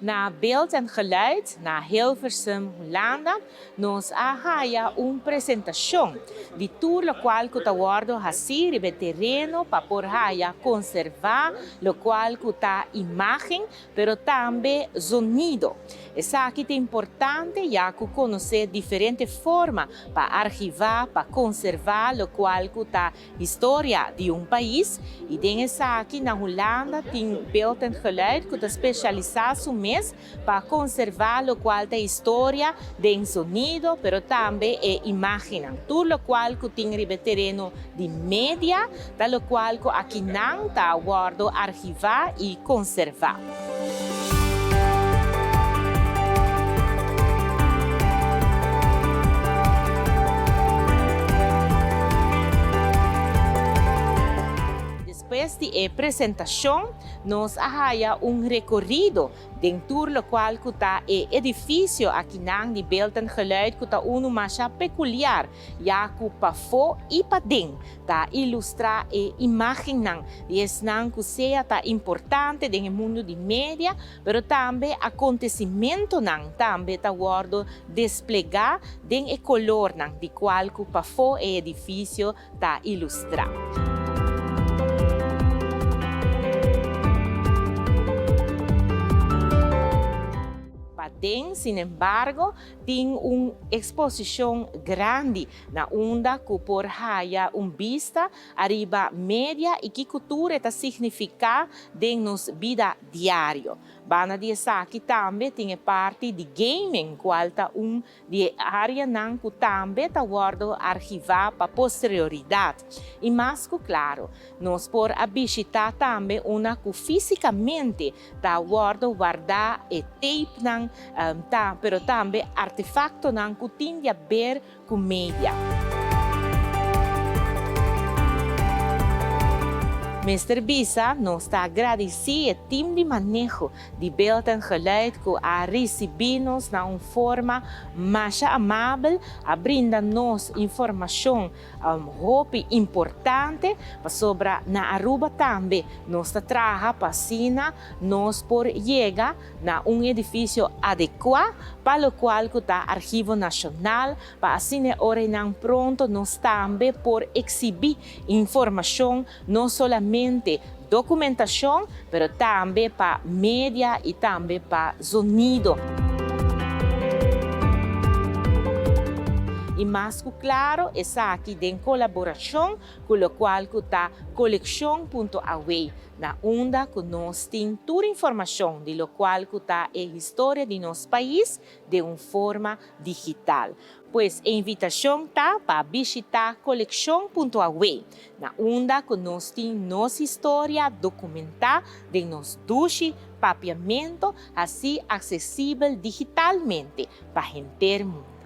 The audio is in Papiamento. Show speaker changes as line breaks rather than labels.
Na Beeld en Geluid na Hilversum, Hulanda, nos a haya un presentacion di tur locual cu ta wordo haci riba e tereno pa por haya conserva locual cu ta imagen pero tambe zonido. Esaki ta importante ya cu conoce diferente forma pa archiva, pa conserva locual cu ta Historia di un pais y den esaki na Hulanda tin Beeld en Geluid cu ta specialisa su mes pa conserva locual ta historia den sonido pero tambe e imagennan. Tur locual cu tin riba e tereno di media ta locual cu akinan ta wordo archiva y conserva. Despues di e presentacion nos a haya un recorido den tur locual cu ta e edificio akinan di Beeld en Geluid cu ta unu masha peculiar ya cu pafó y paden ta ilustrá e imágennan di esnan ku sea ta importante den e mundu di media, pero tambe akontesimentonan tambe ta wòrdu desplegá den e kolornan di kual ku pafó e edifisio ta ilustrá. Paden, sinembargo, tin un eksposishon grandi na unda ku por haya un bista ariba media i kiko tur e ta signifiká den nos bida diario. Banda di esaki tambe tin e parti di gaming kual ta un di e áreanan ku tambe ta wòrdu archivá pa posterioridat. I mas ku klaro, nos por a bishitá tambe una ku físikamente ta wòrdu wardá e tapenan ta pero tambe artefaktonan ku tin di aber ku media. Mester bisa nos ta agradisí e tim di maneho di Beeld en Geluid ku a risibí nos na un forma masha amabel, a brinda nos informashon hopi importante pasobra na Aruba tambe nos ta traha pa asina nos por yega na un edificio adecua pa locual cu ta Archivo Nacional pa asina e ora einan pronto nos tambe por exhibi informacion no solamente documentacion pero tambe pa media y tambe pa zonido. Y mas cu claro esaki den colaboracion cu locual cu ta Coleccion punto Away na unda cu nos tin tur informacion di locual cu ta e historia di nos pais den un forma digital. Pues e invitacion ta pa bishita Coleccion punto Away na unda cu nos tin nos historia documenta den nos dushi papiamento haci accesibel digitalmente pa henter mundo.